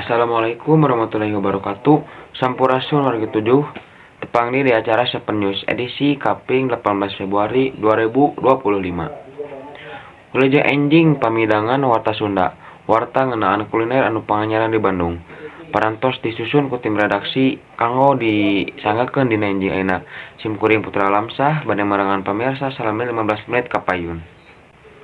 Assalamualaikum warahmatullahi wabarakatuh. Sampurasun wargi 7. Tepang di acara Seven News edisi kaping 18 Februari 2025. Wilujeng enjing pamidangan Warta Sunda. Warta ngeunaan kuliner anu panganyaran di Bandung. Parantos disusun ku tim redaksi kanggo disanggakeun dina enjing ayeuna. Sim kuring Putra Lamsah bade marengan pamirsa salami 15 menit kapayun.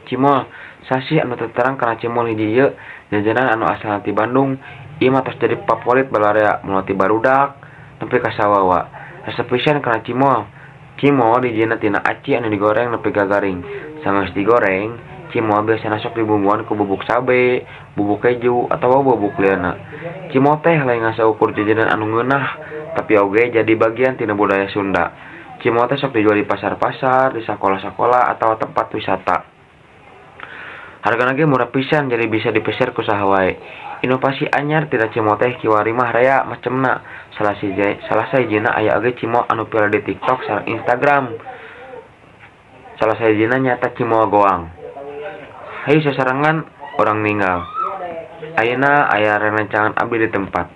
Cimol, sasih anu teu terang kana cimol hiji ieu, jajanan anu asalna ti Bandung, ieu mah tos jadi paporit balarea mulai ti barudak nepi ka sawawa. Resep pisan kana cimol. Cimol dijieunna tina aci anu digoreng nepi ka garing. Sanggeus digoreng, cimol biasana sok dibumbuan ku bubuk cabe, bubuk keju, atawa bubuk liana. Cimol teh lain ngan saukur jajanan anu ngeunah, tapi oge jadi bagian tina budaya Sunda. Cimol teh sok dijual di pasar-pasar, di sakola-sakola, atawa tempat wisata. Hargana ge murah pisan, jadi bisa dipeser ku saha wae. Inovasi anyar tina cimol teh kiwari mah rea macemna. Salah sahijina aya oge cimol anu viral di TikTok sareng Instagram. Salah sahijina nyaeta cimol goang. Hayu sasarengan urang ninggal. Ayeuna aya rerencangan abdi di tempat.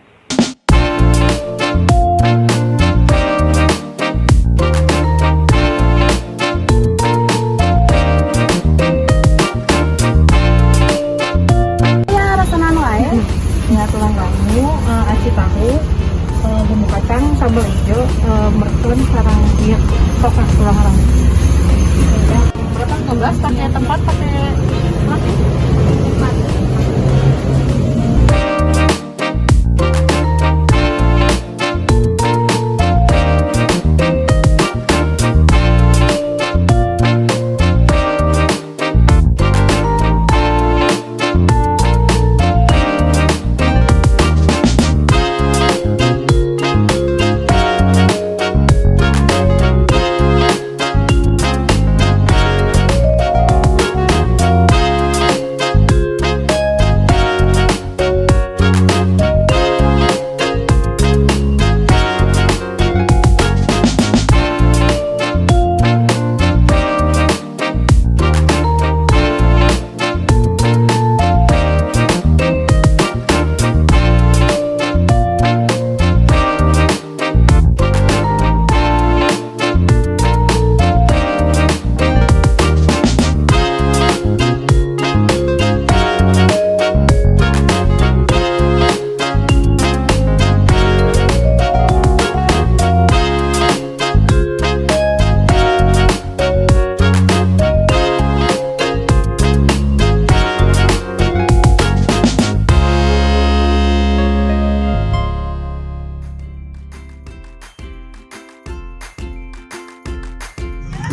Ya, rasana anu aya. Ya, tulang rangu, aci tahu, bumbu kacang, sambal hijau, mercon, sareng ieu coklat tulang rangu. Ya, berapa? 15 pakai tempat, pakai nasi.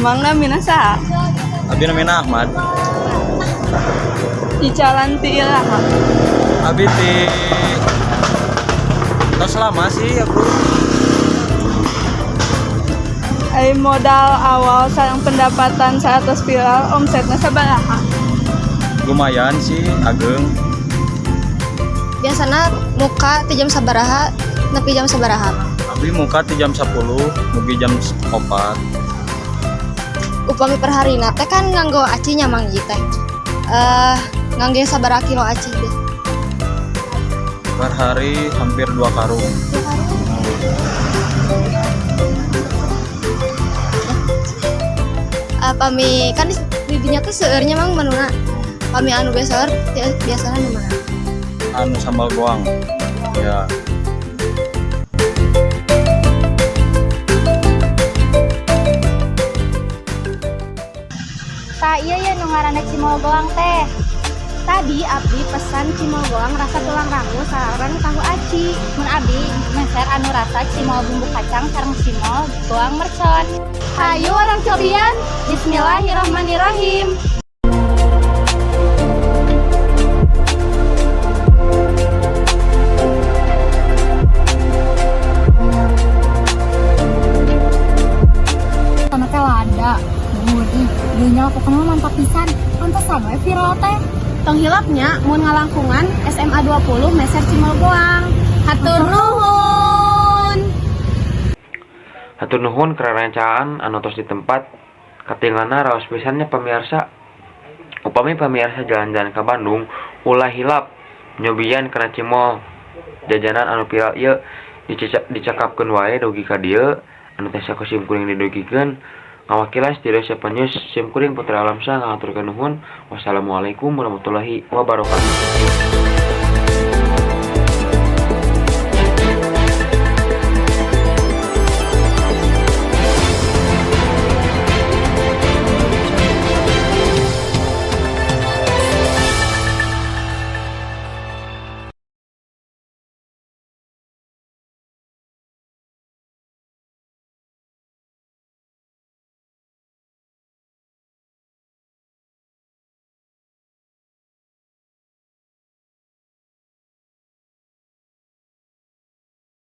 Mang, namina saha? Abi namina Ahmad. Icalan ti iraha? Abi ti tos lama sih aku. Ai modal awal sareng pendapatan 100 viral, omsetna sabaraha? Lumayan sih, ageng. Biasana muka ti jam sabaraha nepi jam sabaraha? Abi muka ti jam 10 mugi jam 4. Upami per harina teh kan nganggo acinya, Mang, ieu teh. Ngangge sabaraha kilo aci deh? Per hari hampir 2 karung. Pami kan di dinya tuh seueurnya, Mang, menuna. Pami anu biasa biasana nu mana? Anu sambal goang ya. Tah, iya ya, nu ngaranna cimol goang teh. Tadi abdi pesan cimol goang rasa tulang rangu sareng tahu aci. Mun abdi meser anu rasa cimol bumbu kacang sareng cimol goang mercon. Hayu urang cobian. Bismillahirrahmanirrahim. Rasana teh lada, gurih, renyah, pokoknya mah mantap pisan. Pantesan we viral teh. Tong hilap nya, mun ngalangkungan SMA 20 meser cimol goang. Hatur nuhun. Hatur nuhun ka rerencangan anu tos di tempat. Katingalna raos pisan nya, pamirsa. Upami pamirsa jalan-jalan ka Bandung, ulah hilap nyobian kana cimol. Jajanan anu viral ieu dicekapkeun wae dugi ka dieu anu tiasa ku sim kuring didugikeun. Ngawakilan Studio 7 News, sim kuring Putra Alamsyah ngahaturkeun nuhun. Wassalamualaikum warahmatullahi wabarakatuh.